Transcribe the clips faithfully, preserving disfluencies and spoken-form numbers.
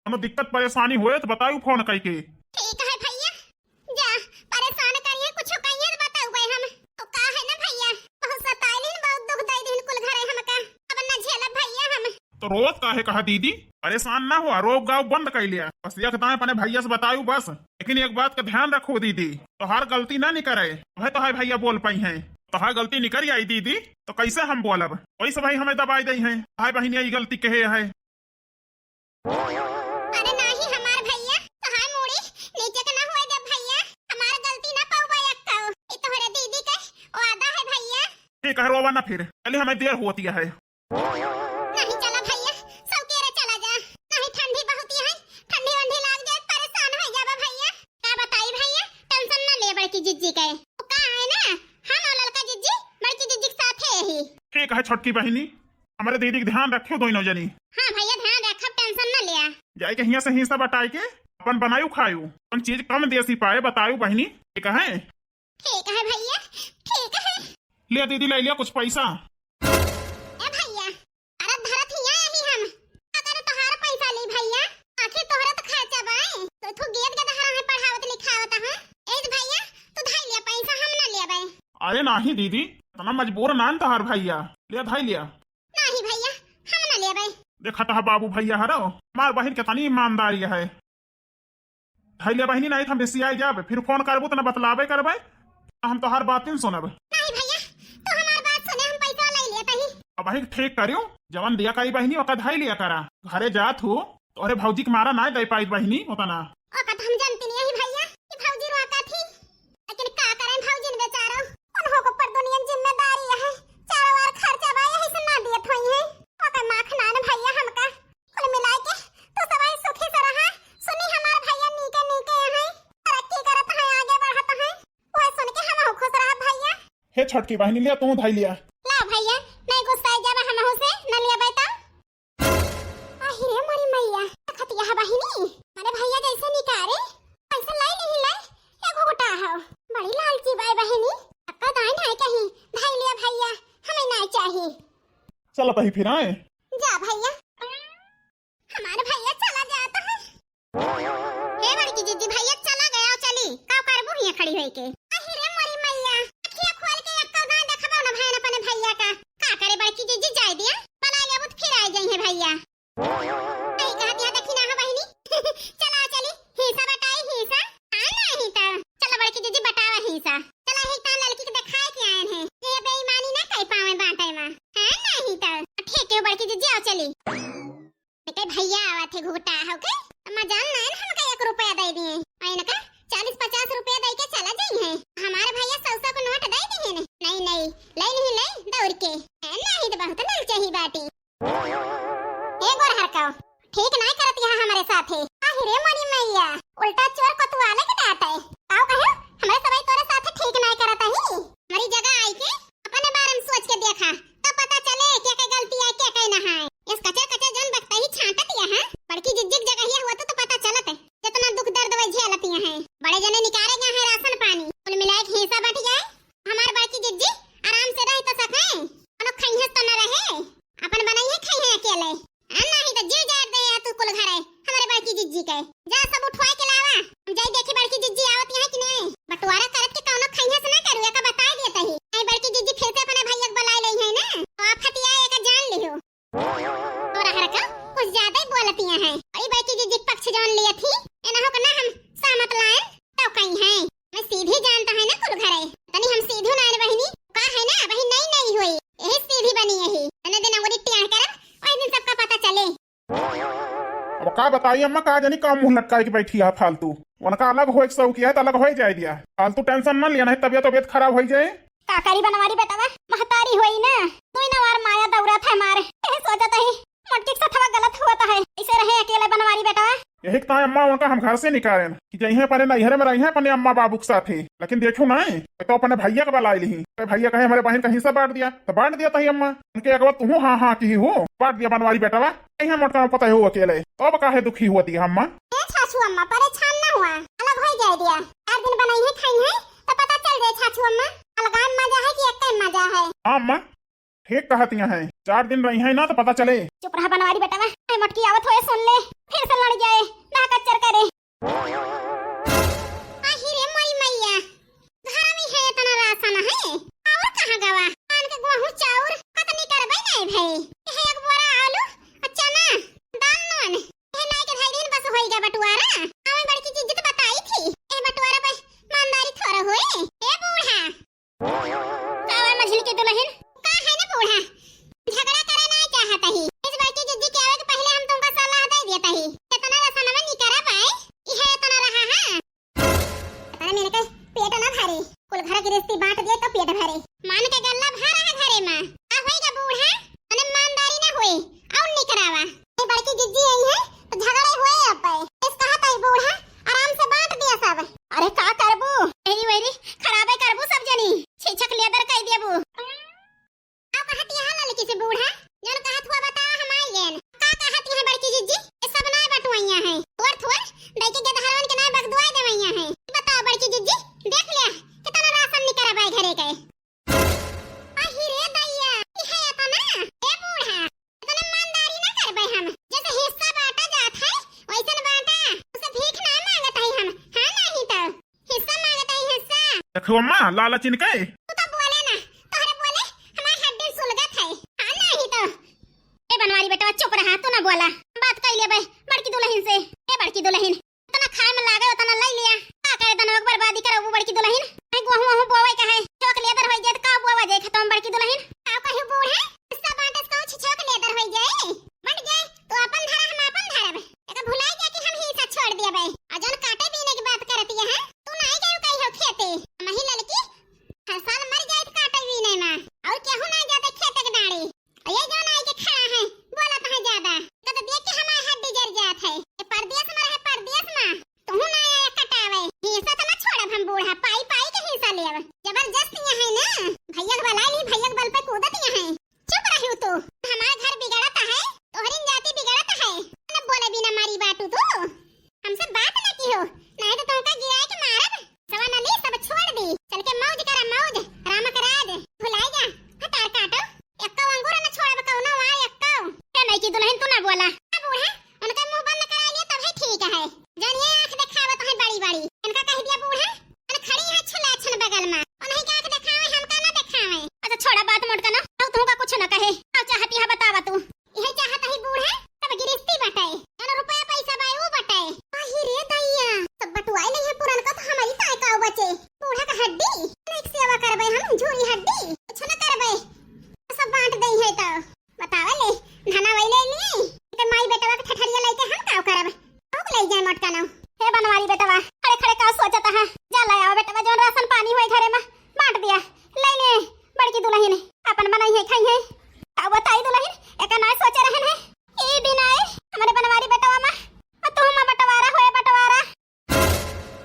कौनो दिक्कत परेशानी होए तो बतायू फोन कइके। ठीक है भइया, जा, परेशान करिए, कुछ कहिए तो बताउबे हम। तो का है ना भइया, बहुत सताइलिन, बहुत दुख दइ दिन कुल घरे हमका। अब ना झेलब भइया हम। तो रोवत काहे कहा दीदी, परेशान ना हुआ, रोब गाव बंद कइ लिया। बस एक दाएं अपने भइया से बतायू बस, लेकिन एक बात का ध्यान रखो दीदी, तोहार गलती ना निकरे, वह तोहार भइया बोल पइहैं। तोहार गलती निकरि आई दीदी, तो कैसे हम बोलब? वैसे भाई हमें दबाई दइहैं, हाय बहिनिया ई गलती कहे है। अरे नाही हमार भइया, तोहार मूड़ी नीचे के ना होए देब भइया, हमार गलती ना पउबा एक्कउ। ई तोहरे दीदी के वादा है भइया। ठीक है, रोवा ना फिर, चली हमें देर होती है। नहीं चला भइया, सब केरे चला जा, नहीं ठंडी बहुत ही है, ठंडी वंडी लाग जाए, परेशान हो जाबा भइया। का बताई भइया, tension ना ले बड़की जिज्जी के, वो का है ना, हम और ललका जिज्जी बड़की जिज्जी के साथ है ही। ठीक है छोटकी बहिनी, हमरे दीदी के ध्यान रखियो दोनों जनी। हाँ भइया, ध्यान रखब, tension ना लिया। जाए के हियां से हिस्सा बटाए के अपन बनायू खायू, अपन चीज कम देसी पाए बतायू बहिनी, ठीक है? ठीक है भइया, ठीक है। ले दीदी, ले लिया कुछ पैसा। ए भइया, अरे धरत हिया यही हम, अगर तोहार पैसा ली भइया, आखिर तोहरा तो खर्चा बाए, तो तू गेद के दहरा है पढ़ावत लिखावत है। ए भइया, तू धाई लिया पैसा, हम ना लेबे। अरे नाही दीदी, इतना मजबूर ना न तोहार भइया, ले धाई लिया। नाही भइया, हम ना लेबे। देखा तहा बाबू भइया हरो, हमार बहिन कितनी ईमानदारी है। धइले बहिनी, नहीं तो हम रिसियाई जाब, फिर फोन करबू तो ना बतलाबे करबे, ना हम तोहार बातिन सुनब। नहीं भइया, तू हमार बात सुने, हम पैसा ले लेत ही। अब वही ठीक करियो, जवन दिया करी बहिनी, ओका धइ लिया करा। घरे जात हूँ, तोहरे भौजी के मारा ना दे पाई बहिनी, ओतना। ओका तो हम जानती नहीं है भइया, कि भौजी रोका थी। लेकिन का करें भौजिन बेचारो, उन्हों को पर दुनिया जिम्मेदारी है, चारों ओर खर्चा बा, यही से ना दियत होई है। ओकर माख नान भइया हमका, कुल मिलाए के तू सब ही सुखी से रहा। सुनी हमार भइया नीके नीके हैं, तरक्की करत हैं, आगे बढ़त हैं, वह सुन के हम खुश रहा भइया। हे छोटकी बहिनी, लिया तू धाई लिया। ला भइया, नहीं गुस्सा जाबा हमहू से, न लिया बैठा। आहि रे मोरी मैया, खतिया है बहिनी। अरे भइया जैसे निकारे, वैसे लाई नहीं लाई, ये घोटा है। बड़ी लालची बाय बहिनी। अक्का दाई नाय कहीं, धाई लिया भइया, हमें नाय चाही। चला तही फिर आए। जा भइया। हमारे भइया चला जाता है। हे बड़की जिज्जी, भइया चला गया, चली। का करबू हियां खड़ी होई के? आहि रे मोरी मैया, अखिया खोल के एक्को दाई देखबो न भैन अपने भइया का। का करे बड़की जिज्जी, जाए दिया, बना लेबू त फिर आए जइहे भइया। नहीं कहत यहाँ देखी ना हो बहिनी। चला चली, हिस्सा बटाई हिस्सा। हाँ नहीं तो। चला बड़की जिज्जी बटावा हिस्सा। चला ही तान लड़की के देखाए के आयन है। ये बेईमानी ना कर पावे बाटे में। हाँ नहीं तो। ठीक है बड़की जिज्जी, आओ चली। देखे भइया आवत है घुघटा हो के। अम्मा जान ना है ना हमका एक रुपया दे दिए। और इनका चालीस पचास रुपया दे के चला जाई है। हमारे भइया सौ सौ के नोट दे दिए ने। नहीं नहीं, ले नहीं ले दौड़ के। नहीं तो बहुत लालची ही बाटी। ए गोरहर का, ठीक नाय करत यहाँ हमरे साथे। आहि रे मोरी मैया, उल्टा चोर कोतवाले के डांटे। काव कहे, हमरे सबई तोरे साथे ठीक नाय करत ही। हमारी जगह आई के अपने बारे में सोच के देखा, तो पता चले के के गलती है, के के ना है। इस कचर कचर जन बकतही छांटत यहाँ, बड़की जिज्जी के जगह ये हुआ तो, तो पता चलत है, जितना दुख दर्द वही झेलत यहाँ है। बड़े जने निकारे गए हैं राशन पानी, कुल मिलाए के हिस्सा बट जाए। हमार बड़की जिज्जी आराम से रह तो सके, कोनो खइहस तो न रहे। अपन बनाइए खाई है अकेले। आ, नाही तो जीव जाए दे या तू कुल घरे, हमारे बड़की जिज्जी के। जा सब उठवाए के लावा, हम जाई देखी बड़की जिज्जी आवत है कि नहीं। बंटवारा करत के कौनो खइहस ना करू, एका बताए देत ही। नहीं बड़की जिज्जी फिर से अपने भैया के बुलाए लई है ना, तो आप हतिया एका जान लिहो। तोरा हरका कुछ ज्यादा ही बोलती है। अरे बड़की जिज्जी के पक्ष जौन लिया थी, एना हो के ना हम सहमत लायन, तो कहीं है। मैं सीधी जानता है ना कुल घरे। तनी हम सीधी नाय बहिनी, का है ना, बहिन नई नई हुई, यही सीधी बनी यही। तने दिन अंगुरी टेढ़ करब, वही दिन सबका पता चले। अब का बताई अम्मा, का जानी का मुंह लटकाए के बैठी है फालतू। उनका अलग होए के शौक है तो अलग हो ही जाए दिया, फालतू tension ना लिया, नहीं तबियत तबियत खराब हो जाए। का करी बनवारी बेटवा, महतारी होई ना, तू ही नवार माया दौरा था मारे। यही सोचत ही मोटकी के साथवा गलत हुआ तो है, ऐसे रहे अकेले बनवारी बेटवा। यही तो अम्मा उनका हम घर से निकालेन कि जइहे अपने नैहरे में रहिहे अपने अम्मा बाबू के साथे। लेकिन देखू ना, तो अपने भैया के बुलाए लिही। तो भैया कहे, "हमारे बहन का हिस्सा बांट दिया," तो बांट दिया तही अम्मा। उनके अगवा तू हाँ हाँ की हो, बांट दिया बनवारी बेटवा। यही मोटका में पता हो अकेले, तो अब काहे दुखी हुआ दिया अम्मा? ए छाछू अम्मा, परेशान ना हुआ, अलग हो जाए दिया। चार दिन बनाई है, खाई है, तो पता चल जाए छाछू अम्मा, अलगान मजा है कि एक टाइम मजा है। हाँ अम्मा, ठीक कहतिया हैं, चार दिन रही हैं ना तो पता चले। चुप रहा बनवारी बेटवा, ए मोटकी आवत होए सुन ले, फिर से लड़ जाए। का बंटवारा? हमें बड़की जिज्जी तो बताई थी, ए बंटवारा पे ईमानदारी थोड़ा होए। ए बूढ़ा, का हुआ मझिल की दुलहिन? का है ना बूढ़ा, झगड़ा करे ना चाहत ही। इस बड़की जिज्जी के आवे के पहले हम तुमका सलाह दे देत ही। इतना रसनवा निकरा पाए, इहे इतना रहा है। अरे मेरे के पेट ना भरे, कुल घर गृहस्थी बांट दिए तो पेट भरे। मान के गल्ला भरा है घरे में। का होई गा बूढ़ा? अने ईमानदारी ना होई, और निकरावा। ये बड़की जिज्जी आई है तो झगड़े हुए अब पे। इस कहा ताई बूढ़ा, आराम से बांट दिया सब। अरे का करबू? एरी वेरी खराबे करबू सब जनी। छीछक लेदर कह देबू। का कहत यहाँ ललकी से बूढ़ा? जौन कहत हुआ बताओ हम आई गएन। का कहत यहाँ बड़की जिज्जी? ये सब नाय बटुआइया है। थोर थोर दई के गेदहरवन के नाय बगदुआई देवैया है। बताओ बड़की जिज्जी, देख लिया कितना राशन निकरा बाय घरे के। अहि रे दैया, ई है अतना? ए बूढ़ा, इतना ईमानदारी ना करबे हम। जैसे हिस्सा बांटा जात है, वैसन बांटा। उसे भीख ना मांगत है हम। हाँ नहीं तो। हिस्सा मांगत है, हिस्सा। देखो अम्मा, लालच इनके। तू तो बोले ना, तोहरे बोले हमार हड्डी सुलगत है। हाँ नहीं तो। ए बनवारी बेटवा चुप रहा, तू ना बोला। बात कर लेबे बड़की दुलहिन से। ए बड़की दुलहिन, इतना खाए में लागे उतना ले लिया। का करे दनवा के बर्बादी करबू बड़की दुलहिन? नहीं गोहूं वहूं बोवे का है, चौक लेदर होई जाए तो का बोवा जाए खतम बड़की दुलहिन? का कहियो बूढ़ा, हिस्सा बांटे से कौन छिछोक लेदर होई जाए? बंट जाए, तू अपन धरा हम अपन धरब। एका भुलाई जा कि हम हिस्सा छोड़ दिया बे। आ जौन काटे बीने की बात करती है, तू नाई गयो कही हो खेते। हम ही ललकी हर साल मर जाए तो काटे बीने में। और केहू नाई जाते खेते के डाड़ी। और ये जौन आई के खड़ा है, बोलत है ज्यादा। कद देख के हमार हड्डी जर जात है। ये परदेस में रहे, परदेस में। तुहू ना आया कटावे। हिस्सा तो ना छोड़ब हम बूढ़ा, पाई पाई के हिस्सा लेब। जबरदस्त यहाँ है ना। भैया के बलाई नहीं, भैया के बल पे कूदत यहाँ है। चुप रहू तू, हमार घर बिगड़त है, तोहरिन जाति बिगड़त है। न बोले बिना मारी बाटू तू, हमसे बात न किहो, नहीं तो तुमका गिराए के मारब। सवा नली सब छोड़ दी, चल के मौज करा मौज, रामक राज भुलाई जा। हतार काटो, एक्का अंगूर न छोड़ब कौनो वार एक्का। ए नई की दुलहिन तू ना बोला। ए बूढ़ा, उनका मुंह बंद करा लिया तब है ठीक है। जौन ये आँख देखावत है बड़ी बड़ी, इनका कह दिया बूढ़ा, अन खड़ी है छुला छन बगल में। उन्हीं के आँख देखावे, हमका ना देखावे। अच्छा छोड़ा बात मोट का ना, अब तुमका कुछ ना कहे। अब चाहती है बतावा तू। यही चाहत है बूढ़ा, सब गिरस्ती बटाए, जौन रुपया पैसा बाए वो बटाए। आही रे दैया, सब बटुआई नहीं है पुरन का तो हमारी काय का बचे। बूढ़ा का हड्डी, एक सेवा करबे हम झूरी हड्डी, कुछ ना करबे। सब बांट दे है तो। बतावा ले, धना वही ले ली, ते माई बेटवा के ठठरिया लेके हम काव करब? काव ले जाए मोटका नाव? हे बनवारी बेटवा, खड़े खड़े का सोचत है? जा ले आओ बेटवा, जौन राशन पानी होए घरे में, बांट दिया। ले ले, बड़की दुलहिन, अपन बनाई है, खाई है। का बताई दुलहिन, एका ना सोचे रहन है। ई बिना ए, हमरे बनवारी बेटवा मा, आ तू मा बंटवारा होए बंटवारा।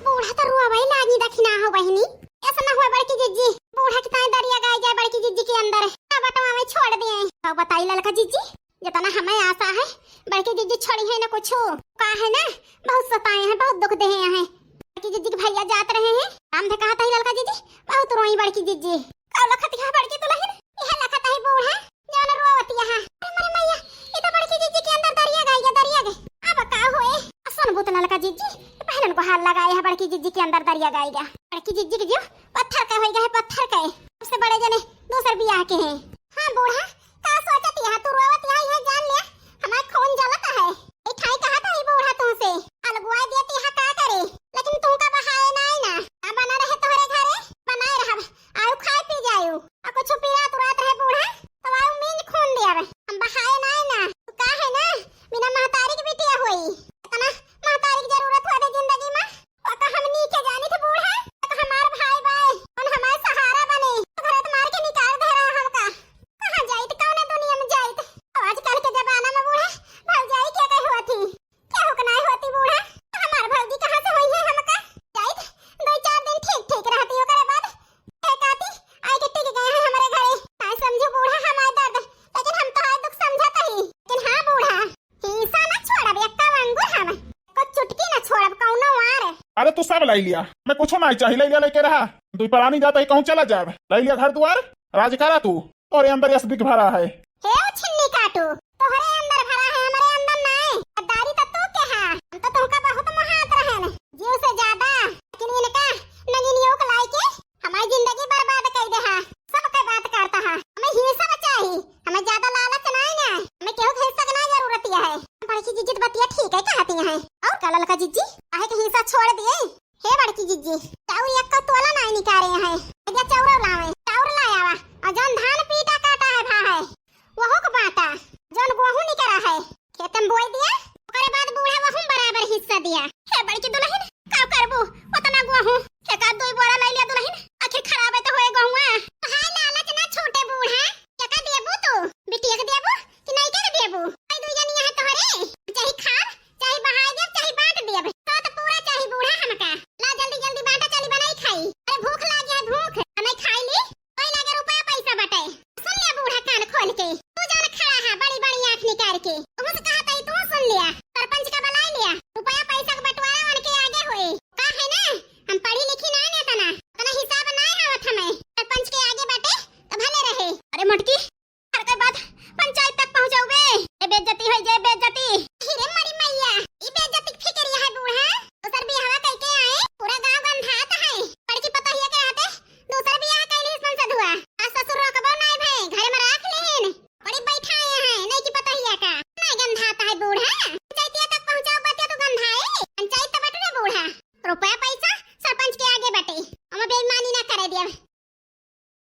बूढ़ा तो रोवै लागी, देखी ना हो बहिनी, ऐसा ना हुआ बड़की जिज्जी, बूढ़ा के ताई दरिया गाय जाए बड़की जिज्जी के अंदर, का बटवा में छोड़ दिए। तो बताई ललका जिज्जी, जितना हमें आशा है, बड़की जिज्जी छोड़ी है ना कुछ, का है ना, बहुत सताए हैं, बहुत दुख दे हैं। बड़की जिज्जी के भैया जात रहे हैं, हम थे कहा था ललका जिज्जी, बहुत रोई बड़की जिज्जी। का लखत है बड़की दुलहिन? यह लखत है बूढ़ा, जौन रोवत यहाँ। अरे मोरे मैया, ये तो बड़की जिज्जी के अंदर दरिया गई, ये दरिया गई। अब का होए? सुन बुत ललका जिज्जी, ये पहलन को हाल लगाए है बड़की जिज्जी के अंदर दरिया गई गया। बड़की जिज्जी के जियो पत्थर का होई गया है, पत्थर का है। सबसे बड़े जने दूसर बियाह के हैं। हाँ बूढ़ा, का सोचत यहाँ, तू रोवत यहाँ, यह जान ले, हमार खून जलत है। ए ठाई कहा था ये बूढ़ा तुमसे, अलगुआ दिया तो यहाँ का करे, लेकिन तुमका बहाए ना आई ना, आ बना रहे तोहरे घरे, बनाए रहब, आयु खाए पी जायु, आ कुछ पीरा तुरात रहे बूढ़ा, तो आयु मींज खून दिया बे, हम बहाए ना आई ना, तू का है ना, बिना महतारी के बिटिया होई, इतना महतारी की जरूरत होते जिंदगी में, ओका हमनी के जानी थे बूढ़ा, तो हमार भाई बाय, कौन हमार सहारा बने, तो घर तो मार के निकाल दे रहा हमका, कहाँ जाई तो कौन दुनिया में जाई तो, आजकल के जमाना में बूढ़ा, भौजाई के कहे होती, केहू के नाय होती बूढ़ा, हमार भौजी कहाँ से होई है हमका? जाइत दो चार दिन ठीक ठीक रहती, ओकरे बाद एक आती आई के टिक गए हैं हमरे घरे। नाय समझू बूढ़ा हमार दर्द, लेकिन हम तो आज दुख समझत ही। लेकिन हाँ बूढ़ा, हिस्सा ना छोड़ब, एक्का अंगुर हम को चुटकी ना छोड़ब कौनो वार। अरे तू सब लाई लिया, मैं कुछ ना चाहिए, लाई लिया लेके रहा। दुई परानी जाता ही कहूँ चला जाब, लाई लिया घर दुआर, राज करा तू। तोरे अंदर यस बिख भरा है। हे ओ छिन्नी काटू, तोहरे अंदर भरा है, हमरे अंदर नाय। गद्दारी तो तू के हा, हम तो तुमका बहुत महात रहन, जीव से ज्यादा। लेकिन इनका नगिनियों को लाई के हमारी जिंदगी बर्बाद कर दे हा। सब के बात करता हा, हमें ही सब चाही, हमें ज्यादा लालच नाय ना, हमें केहू के हिस्सा के ना जरूरत है। बड़की जिज्जी बतिया ठीक है, कहती हैं। और का ललका जिज्जी, काहे के हिस्सा छोड़ दिए? हे बड़की जिज्जी, चाउर एक का तोला नाहीं निकारे हैं। अजा चाउर लावे, चाउर लायावा। और जौन धान पीटा काटा है भा है, वहू के बाँटा। जौन गोहूँ निकरा है, खेत में बोई दिया, ओकरे बाद बूढ़ा वहू में बराबर हिस्सा दिया। हे बड़की दुलहिन, का करबू? ओतना गोहूँ, एक आध दुई बोरा लइ लिया दुलहिन, आखिर खराबे तो होए गोहुआ। हाय लालच ना छूटे बूढ़ा, केका देबू तू? बिटिया के देबू कि नइका के देबू? भाई दुई जनी यहाँ तोहरे, चाहे खाब, चाहे बहाई देब, चाहे बाँट देब। तो, तो पूरा चाही बूढ़ा हमका। ला जल्दी जल्दी बाँटा, चली बनाई खाई। अरे भूख लागी है भूख, बनाई खाई ली। कोई लगे रुपया पैसा बटे। सुन लिया बूढ़ा कान खोल के, तू जौन खड़ा है बड़ी बड़ी आँख निकाल के, तुमसे कहा तई तू सुन लिया। सरपंच का बुलाए लिया, रुपया पैसा का बंटवारा उनके आगे होए। का है ना, हम पढ़ी लिखी नाहीं ना तना, तना हिसाब नाहीं आवत हमें। सरपंच के आगे बटे तो भले रहे। अरे मोटकी,